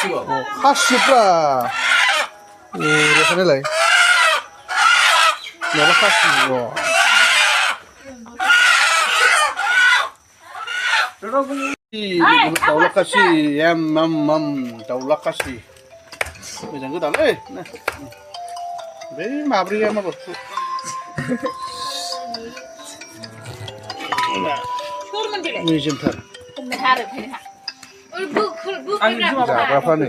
खासिफ्रा देखायनायलाय माबा खासि दाउला खासि दाउला खासि मोजां गोदालै बै माब्रैया माबा मेजेमथार जाग्राफ्रानो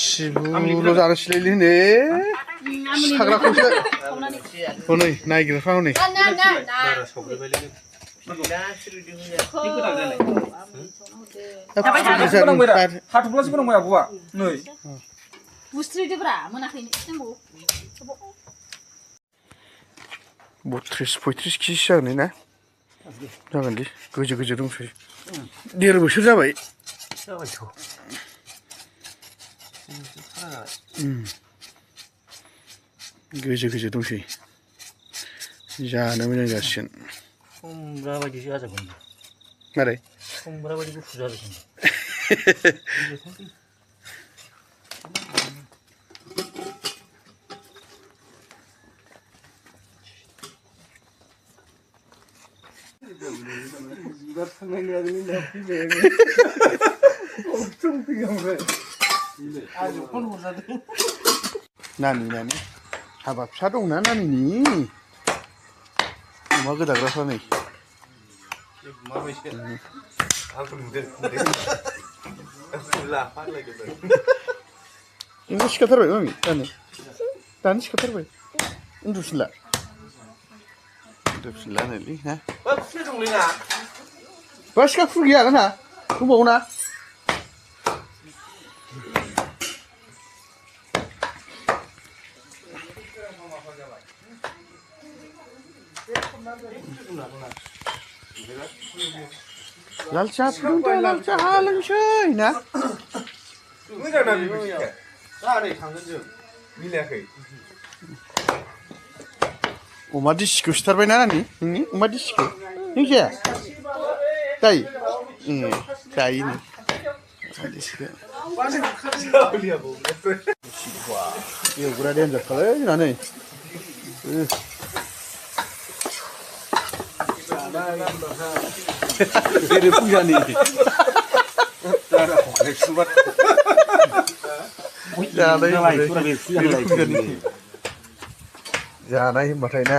सिबुल' जानोसैलायलै हनै साग्राखौसो हनै नायगिरफ्रा हनै हाथफ्लासो गोनांबाय आब'आ नै बुस्रिदोब्रा मोनाखैनो 32-33 केजिसो जागोन ना जागोन दे गोजो गोजो दंसै 1.5 बोसोर जाबाय गोजो गोजो दंसै जानो मोजां जासिगोन खुमब्रा बायदिसो जाजोबगोन मारै खुमब्रा बायदि गुफुर जाजोबगोन नानि हाबा फिसा दंना नानिनि अमा गोदाग्राफ्रा नै नोंबो सिखारथारबाय मामि दानो सिखारथारबाय उन्दुफिनला नोलै ना बा सिखा खुर गैया ना दंबावो ना लाल साहा फुदुंदो लाल साहा लोंसै ना मोजां ना बिबो नै थांगोन जों मिलायाखै अमा दिसिखौ सिथारबायना नानि नोंनि अमा दिसिखौ नों जाया जायो जायोनो अमा दिसिखौ एवग्रा देन्जारखालै जोंना नै फुजानि जानाय होनबाथाय ना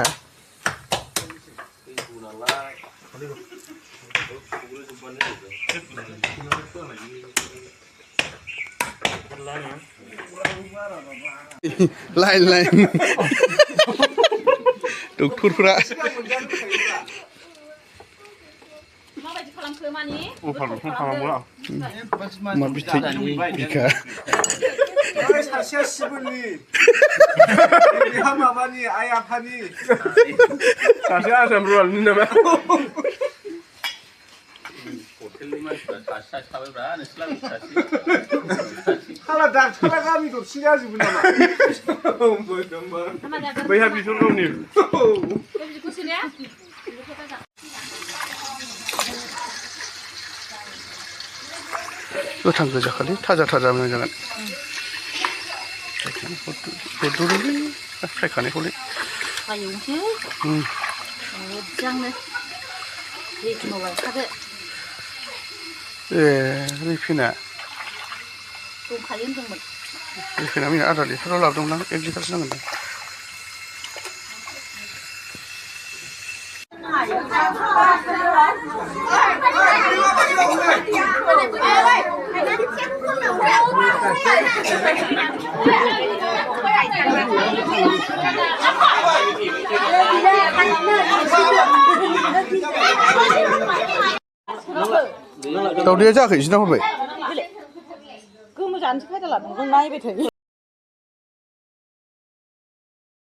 लाइन डक्टरफ्रा माबायदि खालामखो मानि मा बिथै बिखा सासेया सिबोलनि बेहा माबानि आइ आफानि सासेया आसाम रुरालनि नामा हटेलनि मानसिफ्रा सासे थाबायब्रा नोंसोर हाला डाक्टारा गामि दरसे जाजोबो नामा बैहा बिसोर गावनि गोथां गोजाखालि थाजा मोजां जागोन हरदोलै फ्रायखानायखौलै एवनोसै मोजांनो जिखुनु लायखादो रिफिना दंखायो होनदोंमोन रिफिना मैया आधा लिटाराव लाबोदोंमोन आं 1 लिटारसो नांगोन दां दावदैया जायाखै 1 हरबाय गोमो जानोसो फायदा लादों जों नायबाय थायो